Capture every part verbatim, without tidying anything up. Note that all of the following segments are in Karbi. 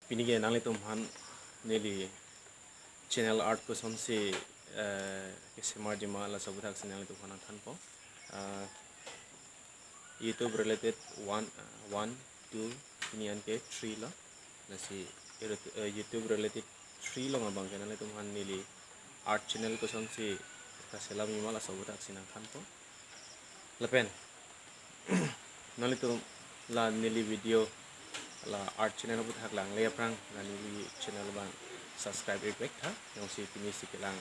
Pini ke nanglitum aphan neli channel art kosonsi, eh, kesemarji ma laso aputhak si nanglitum aphan nangthanpo. Ah, YouTube related one, ah, one, two, pini anke three lo. Lasi, eh, YouTube related three along abang ke nanglitum aphan neli art channel kosonsi kaselamji ma laso aputhak si nangthanpo. Lapen nanglitum la neli video la art channel aputhak langle aphrang la neli channel abang subscribe-ik vek tha, jongsi pini si kelang,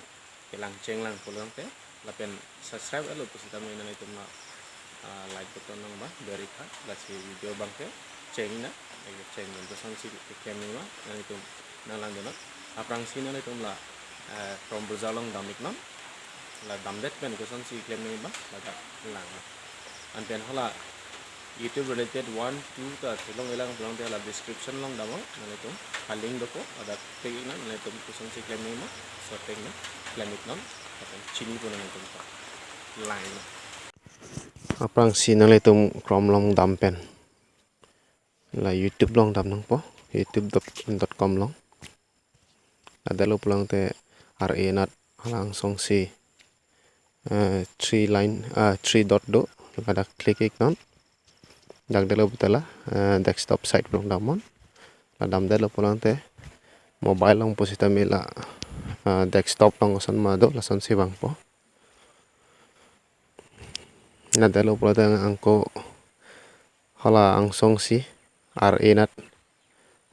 kelang chenglang pulote. Lapen subscribe-etlo pusitame nanglitum la, ah, like button along abang ber-ik tha, lasi video abang ke cheng na, eh, cheng na kosonsi keklemji ma nanglitum nanglang dun non. Aphrangsi nanglitum la, eh, Chrome browser along dam-ik non. La damdet pen kosonsi klemji ma ladak lang. Anpen hala YouTube related one, two ta theklonglelang pulote la description along damnon, nanglitum a-link dopo, ladak click-ik non, nanglitum kosonsi klemji ma, so teng na, klem-ik non, lapen chinipo nanglitum ta. Lang non. Aphrangsi nanglitum Chrome along dam pen la YouTube along dam nangpo, youtube dot com along. Ladak lo pulote R A nat hala angsongsi, eh, three line, ah, three dot do, ladak click-ik non. Dak detlo pulote la, eh, desktop site along damnon. La damdetlo pulote mobile along pusitame la, eh, desktop along koson ma do, lasonsi vangpo. La detlo pulote angko hala angsongsi R A nat,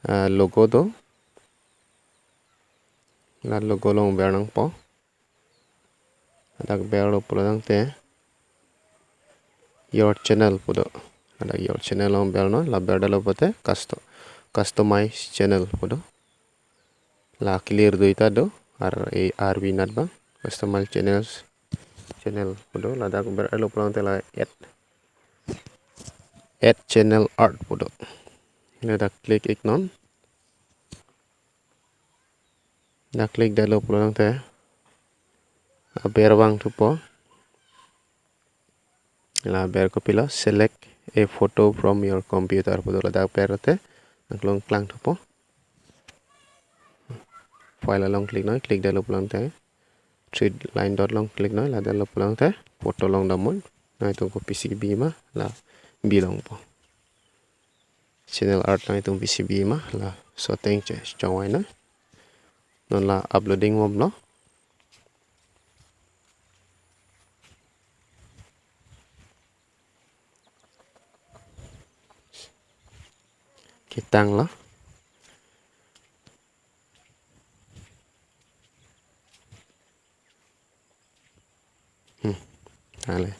eh, logo do. La logo along ber nangpo. Ladak berlo pulotangte your channel pu do. Ladak your channel along bernon, la berdetlo pulote custo-, customize channel pu do. La clear duita do, R A R V nat abang, customize channels, channel pu do. Ladak berlo pulotangte la add, add channel art pu do. Ladak click-ik non. La click detlo pulotangte aber vangthupo. La aber kopilo, select a photo from your computer pu do, ladak berlote angklong klangthupo. File along click noi, click detlo pulotangte three line dot along click noi, la detlo pulotangte photo along damnon. Nangtum kopisi bi ma, la bi longpo. Channel art nangtum kopisi bi ma, laso ateng che chongvai noi. Non la uploading bomlo. Ketanglo. Hmm. Ale.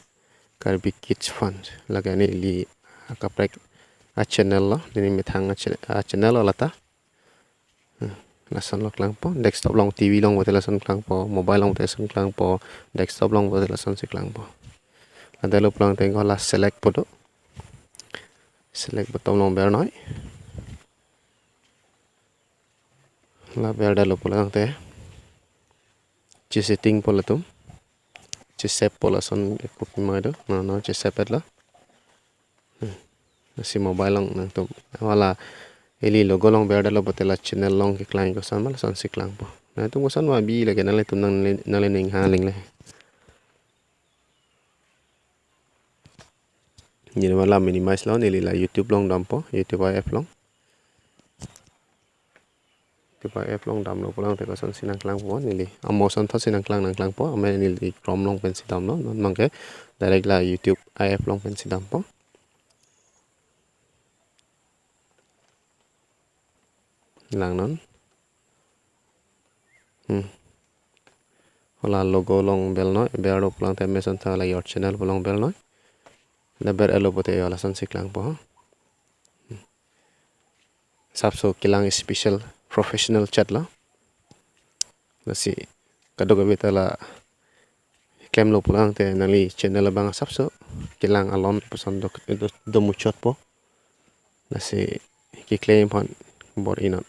Karbi Kids Fun. Lake neli akaprek a-channel lo. Neli methang a-cha-, a-channel lo lata. Hmm. Lason lo klangpo. Desktop along, T V along pulote lason klangpo. Mobile along pulote lason klangpo. Desktop along pulote lasonsi klangpo. La detlo pulotangte angko la select pu do. Select button along bernoi. La berdetlo pulotangte chesettingpo latum. Cheseppo lason ekuk mai do. No, no, chesep-etlo. Hmm. Lasi mobile along nangtum. Hala ili logo along berdetlo pulote la channel along keklang koson ma lasonsi klangpo. Nangtum koson ma bi lake nanglitum nang, nanglining ha lingle. Neli ma la minimize lo, neli la YouTube along dampo, YouTube I F along. YouTube I F along damlo pulotangte kosonsi nangklangpo, neli amo asonthotsi nangklang nangklangpo, amen neli Chrome along pensi damlo, non abangke direct la YouTube I F along pensi dampo. Langnon. Hmm. Hala logo along bernoi, berlo pulotangte mesen tha la your channel pu along bernoi. La berlo pulote yo lasonsi klangpo. Hmm. Asapso kelang special professional chat lo. Lasi kadokave ta la klemlo pulotangte nangli channel abang asapso kelang alon puson do, do, domuchotpo. Lasi keklem aphan bor-inon.